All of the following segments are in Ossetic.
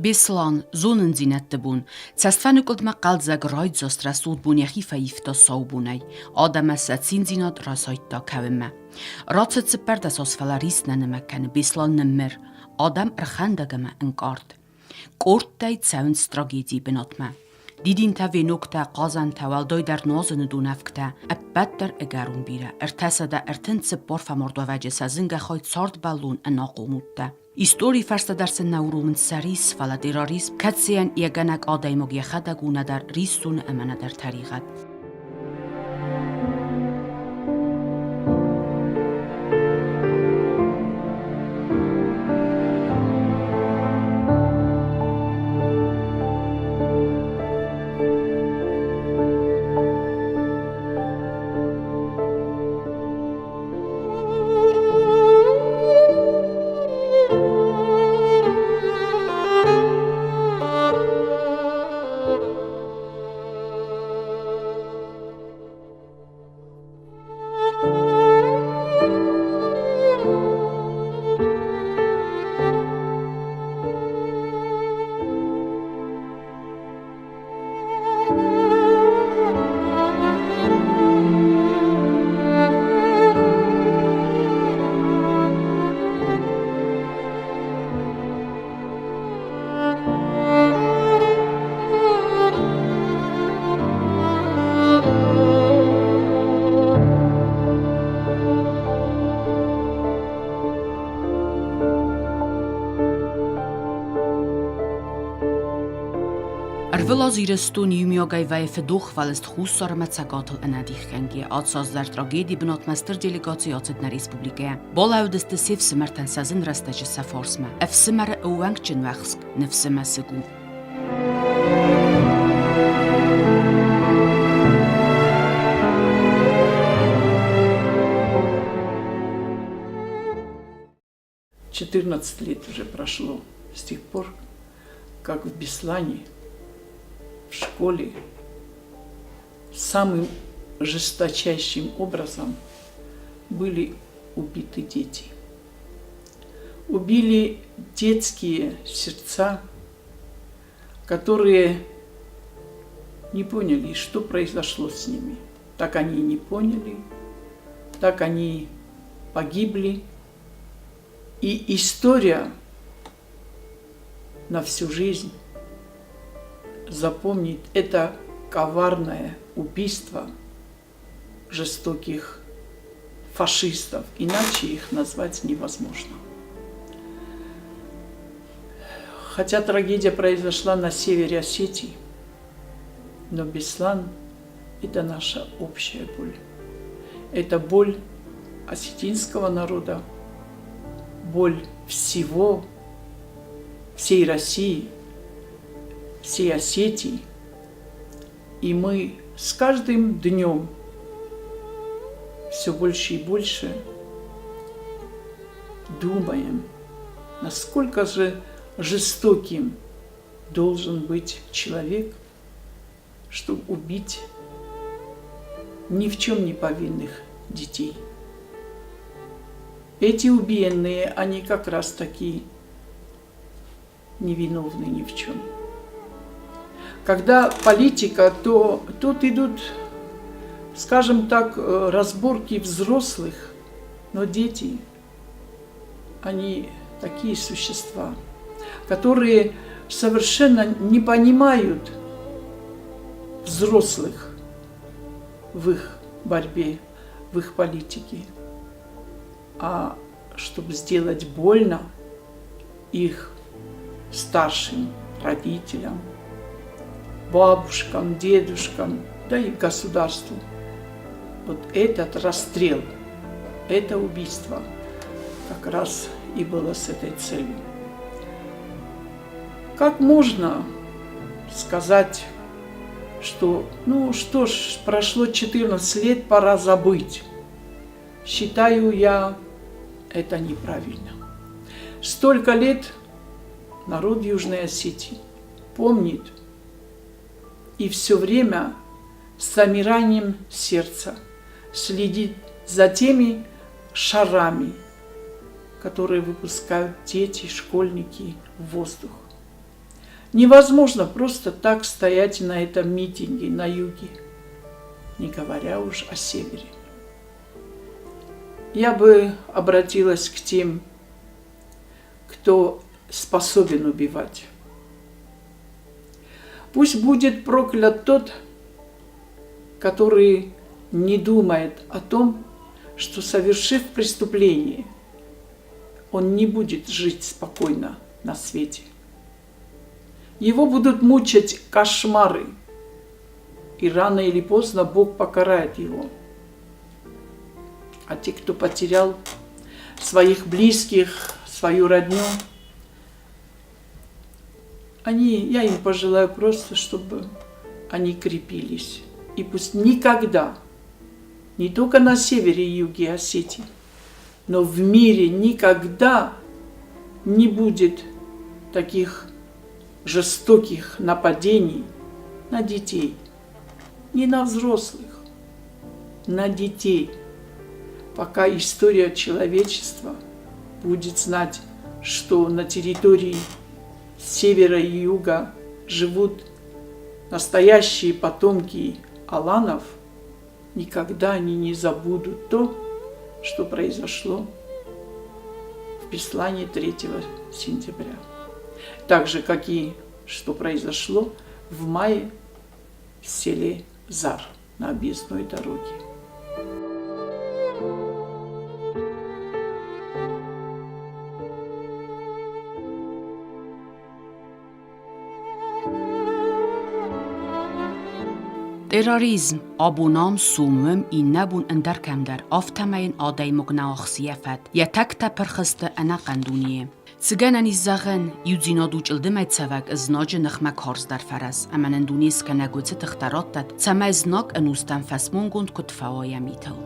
Беслан, зонындзинӕдты бон, цӕстфӕныкъуылдмӕ хъӕлдзӕг райдзаст рӕсугъд бон йӕхи фӕивта сау бонӕй, адӕммӕ сӕ циндзинад расайдта кӕуынмӕ. Рацыд 14 аз, фӕлӕ рис нӕ нымӕг кӕны, Беслан ныммыр, адӕм ӕрхӕндӕг ӕмӕ ӕнкъард. Къордтӕй цӕуынц трагедийы бынатмӕ. Дидинтӕ, веноктӕ, хъазӕнтӕ, уӕлдайдӕр нуазыны донӕвгтӕ, ӕппӕт дӕр ӕгӕрон бирӕ, 334 фӕмардуӕвӕджы сӕ зынгӕ хай цардбӕллон ӕнахъом удтӕ. Историйы фӕстӕ дӕр сын нӕ уромынц сӕ рис, фӕлӕ терроризм, кӕцыйӕн йӕ гӕнӕг адӕймаг йӕхӕдӕг у нӕдӕр риссоны ӕмӕ нӕдӕр тӕригъӕд. Ӕрвылаз Ирыстон иумиагӕй вӕййы фыдохвӕлыст Хуссар ӕмӕ Цӕгатыл ӕнӕдихгӕнгӕ. Ацы аз дӕр трагедийы бынатмӕ стыр делегаци ацыд нӕ республикӕйӕ. Балӕудысты се фсымӕртӕн сӕ зын рӕстӕджы сӕ фарсмӕ. Ӕфсымӕры ӕууӕнкджын уӕхск ныфсы мӕсыг у. 14 лет уже прошло с тех пор, как в Беслане, в школе, самым жесточайшим образом были убиты дети. Убили детские сердца, которые не поняли, что произошло с ними. Так они и не поняли, так они погибли. И история на всю жизнь запомнит это коварное убийство жестоких фашистов, иначе их назвать невозможно. Хотя трагедия произошла на севере Осетии, но Беслан – это наша общая боль. Это боль осетинского народа, боль всего, всей России, всей Осетии. И мы с каждым днем все больше и больше думаем, насколько же жестоким должен быть человек, чтобы убить ни в чем не повинных детей. Эти убиенные, они как раз такие невиновны ни в чем. Когда политика, то тут идут, скажем так, разборки взрослых, но дети, они такие существа, которые совершенно не понимают взрослых в их борьбе, в их политике. А чтобы сделать больно их старшим родителям, бабушкам, дедушкам, да и государству. Вот этот расстрел, это убийство как раз и было с этой целью. Как можно сказать, что, ну что ж, прошло 14 лет, пора забыть. Считаю я это неправильно. Столько лет народ Южной Осетии помнит и все время с замиранием сердца следит за теми шарами, которые выпускают дети, школьники в воздух. Невозможно просто так стоять на этом митинге на юге, не говоря уж о севере. Я бы обратилась к тем, кто способен убивать. Пусть будет проклят тот, который не думает о том, что, совершив преступление, он не будет жить спокойно на свете. Его будут мучать кошмары, и рано или поздно Бог покарает его. А те, кто потерял своих близких, свою родню, они, я им пожелаю просто, чтобы они крепились. И пусть никогда, не только на севере и юге Осетии, но в мире никогда не будет таких жестоких нападений на детей, не на взрослых, на детей, пока история человечества будет знать, что на территории севера и юга живут настоящие потомки аланов, никогда они не забудут то, что произошло в Беслане 3 сентября. Так же, как и что произошло в мае в селе Зар на объездной дороге. Терроризм, абонам сумым иннӕбон ӕндӕр кӕмдӕр, афтӕмӕй йын адӕймаг нӕ ахсы йӕ фӕд, йӕ тӕгтӕ пырх сты ӕнӕхъӕн дунейы. Цы гӕнӕн ис зӕгъӕн, иудзинад у чъылдымӕй цӕвӕг знаджы ныхмӕ карздӕр фӕрӕз, ӕмӕ нын дунескӕнӕг уыцы тыхтӕ раттӕд, цӕмӕй знаг ӕнустӕм фӕсмонгонд куыд фӕуа йӕ митыл.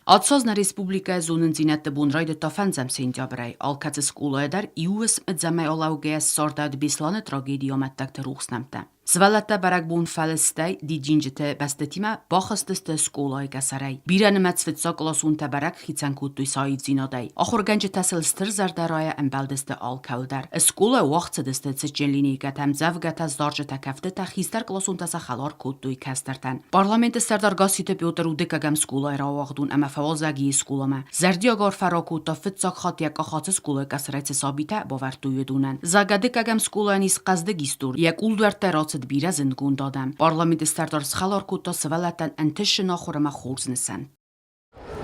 Ацы аз нӕ республикӕйы зонындзинӕдты бон райдыдта фӕндзӕм сентябрӕй. Алкӕцы скъолайы дӕр иу уысм ӕдзӕмӕй алӕугӕйӕ ссардӕуыд Беслӕны трагедийы амӕттӕгты рухс нӕмттӕ. Сывӕллӕттӕ бӕрӕгбон фӕлыстӕй дидинджыты бӕстытимӕ бахызтысты скъолайы къӕсӕрӕй. Бирӕнымӕц фыццагкъласонтӕ бӕрӕг хицӕн кодтой сӕ аивдзинадӕй. Ахуыргӕнджытӕ сыл стыр зӕрдӕрайӕ ӕмбӕлдысты алкӕуыл дӕр. Скъолайы уагъд цыдысты цытджын линейкӕтӕ, ӕмдзӕвгӕтӕ, зарджытӕ, кӕфтытӕ, хистӕркъласонтӕ сӕ хӕлар кодтой кӕстӕртӕн. Парламенты сӕрдар Гасситы Петр у дыккӕгӕм скъолайы рауагъдон ӕмӕ фӕуазӕг йе скъоламӕ. Зӕрдиаг арфӕ ракодта фыццаг хатт йӕ къах ацы скъолайы къӕсӕрӕй цы сабитӕ бавӕрдтой, уыдонӕн. Зӕгъгӕ, дыккӕгӕм скъолайӕн ис хъӕздыг истори, йӕ къулдуӕрттӕ рацыд бирӕ зындгонд адӕм. Парламенты сӕрдар схӕлар кодта сывӕллӕттӕн ӕнтысджын ахуыр ӕмӕ хорз нысан.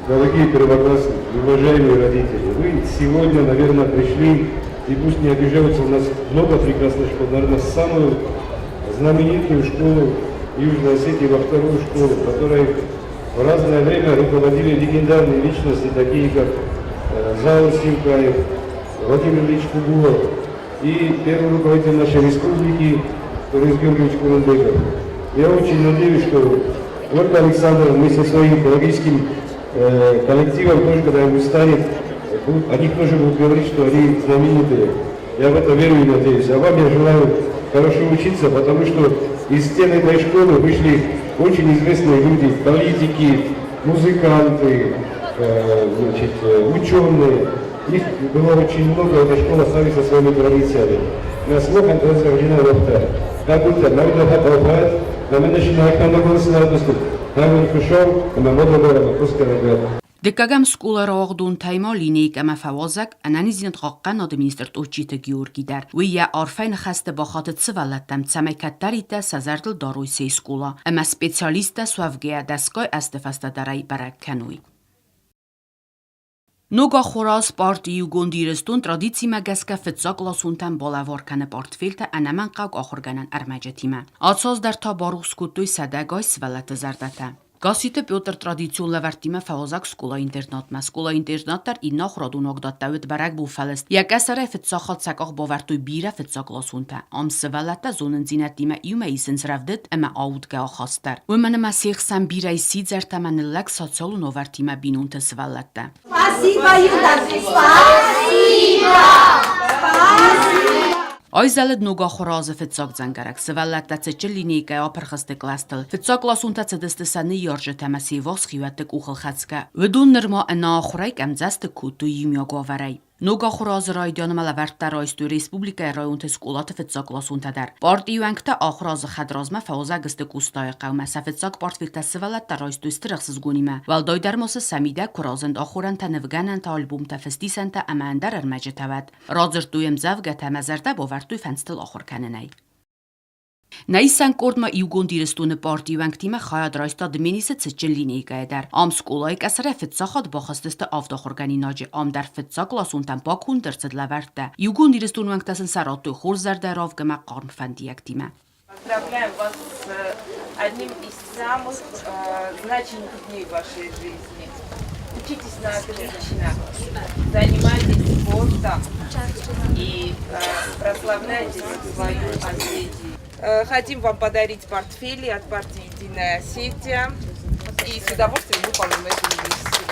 Дорогие первоклассники, уважаемые родители, вы сегодня, наверное, пришли, и пусть не обижаются, у нас много прекрасных школ, наверное, самую знаменитую школу Южной Осетии, во вторую школу, в которой в разное время руководили легендарные личности, такие как Заур Симкаев, Владимир Ильич Кугулов и первый руководитель нашей республики Борис Георгиевич Куренбеков. Я очень надеюсь, что Ольга Александровна вместе со своим педагогическим коллективом тоже когда-нибудь станет, о них тоже будут говорить, что они знаменитые. Я в это верю и надеюсь. А вам я желаю хорошо учиться, потому что из стен этой школы вышли очень известные люди, политики, музыканты, значит, ученые. Их было очень много, эта школа славится своими традициями. Дыккӕгӕм скъола рауагъдонтӕй ма линейкӕмӕ фӕуазӕг ӕнӕниздзинад хъахъхъӕнады министр Тъотчиты Георги дӕр. Уый йӕ арфӕйы ныхӕсты бахатыд сывӕллӕттӕм, цӕмӕй кӕддӕриддӕр сӕ зӕрдыл дарой се скъола ӕмӕ специалисттӕ суӕвгӕйӕ дӕсгай азты фӕстӕ дӕр ӕй бӕрӕг кӕной. Ног ахуыр аз парти Иугонд Ирыстон традицимӕ гӕсгӕ фыццагкъласонтӕн балӕвар кӕны пъартфелтӕ ӕнӕмӕнгхъӕугӕ ахуыргӕнӕн ӕрмӕджытимӕ. Ацы аз дӕр та барухс кодтой сӕдӕгай сывӕллӕтты зӕрдӕтӕ. Гасситы Петр традицион лӕвӕрттимӕ фӕуазӕг скъола-интернатмӕ. Скъола-интернат дӕр иннӕ ахуырадон уагдӕттӕ уыд бӕрӕгбон фӕлыст. Йӕ къӕсӕрӕй фыццаг хатт сӕ къах бавӕрдтой бирӕ фыццагкъласонтӕ. Ам сывӕллӕттӕ зонындзинӕдтимӕ иумӕ исынц рӕвдыд ӕмӕ аудгӕ ахаст дӕр. Уымӕн ӕмӕ се хсӕн бирӕ ис сидзӕртӕ ӕмӕ ныллӕг социалон уавӕртимӕ бинонты сывӕллӕттӕ. Спасибо, Юда! Спасибо! Спасибо! Айзӕлыд ног ахуыры азы фыццаг дзӕнгӕрӕг. Сывӕллӕттӕ цытджын линейкӕйы апырх сты кълӕстыл. Фыццагкъласонтӕ цыдысты сӕ ныййарджытӕ ӕмӕ се ввахс хиуӕтты къухыл хӕцгӕ. Уыдон нырма ӕнӕахуырӕй къӕмдзӕстыг кодтой иумиаг уавӕрӕй. Ног ахуыры азы райдианмӕ лӕвӕрдта райстой республикӕйы районты скъолаты фыццагкъласонтӕ дӕр. Партийы уӕнгтӕ ахуыры азы хӕдразмӕ фӕуазӕг сты Къостайы хъӕумӕ. Сӕ фыццаг портфелтӕ сывӕллӕттӕ райстой стыр ӕхсызгонимӕ. Уӕлдайдӕр ма сӕ сӕ мидӕг куы разынд ахорӕнтӕ, нывгӕнӕнтӕ, альбомтӕ, фыстисӕнтӕ ӕмӕ ӕндӕр ӕрмӕджытӕ, уӕд. Радзырдтой ӕмдзӕвгӕтӕ ӕмӕ зӕрдӕ бавӕрдтой фӕндзтыл ахуыр кӕнынӕй. Нӕ исӕн къордмӕ Иугонд Ирыстоны партийы уӕнгтимӕ хайад райста Дменисы цытджын линейкӕйы дӕр. Ам скъолайы къӕсӕрӕй фыццаг хатт бахызтысты авд ахуыргӕнинаджы. Ам дӕр фыццагкъласонтӕн баконд ӕрцыд лӕвӕрттӕ. Иугонд Ирыстоны уӕнгтӕ сын сӕ радтой хорз зӕрдӕ равг ӕмӕ хъарм фӕндиӕгтимӕ. Поздравляем вас с одним из самых значимых дней в вашей жизни. Учитесь на отлично, занимайтесь спортом и прославляйте свою Осетию. Хотим вам подарить портфели от партии «Единая Осетия» и с удовольствием выполним эту миссию.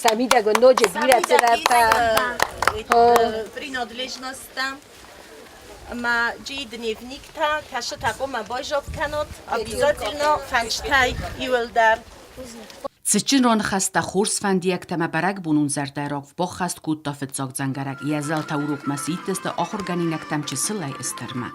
Самидӕг ноджы бирӕ цыдӕртӕ. Принадлежносттӕ ӕмӕ джи дневниктӕ, кӕсытӕ хъуамӕ байзад кӕнут, обязательно фӕнчтӕй иуылдӕр. Цытджын раныхӕстӕ хорз фӕндиӕгтӕ ӕмӕ бӕрӕгбонон зӕрдӕрагъ баххӕст кодта фыццаг дзӕнгӕрӕг. Йӕ зӕлтӕ урокмӕ сидтысты ахуыргӕнинӕгтӕм чысылӕй стырмӕ.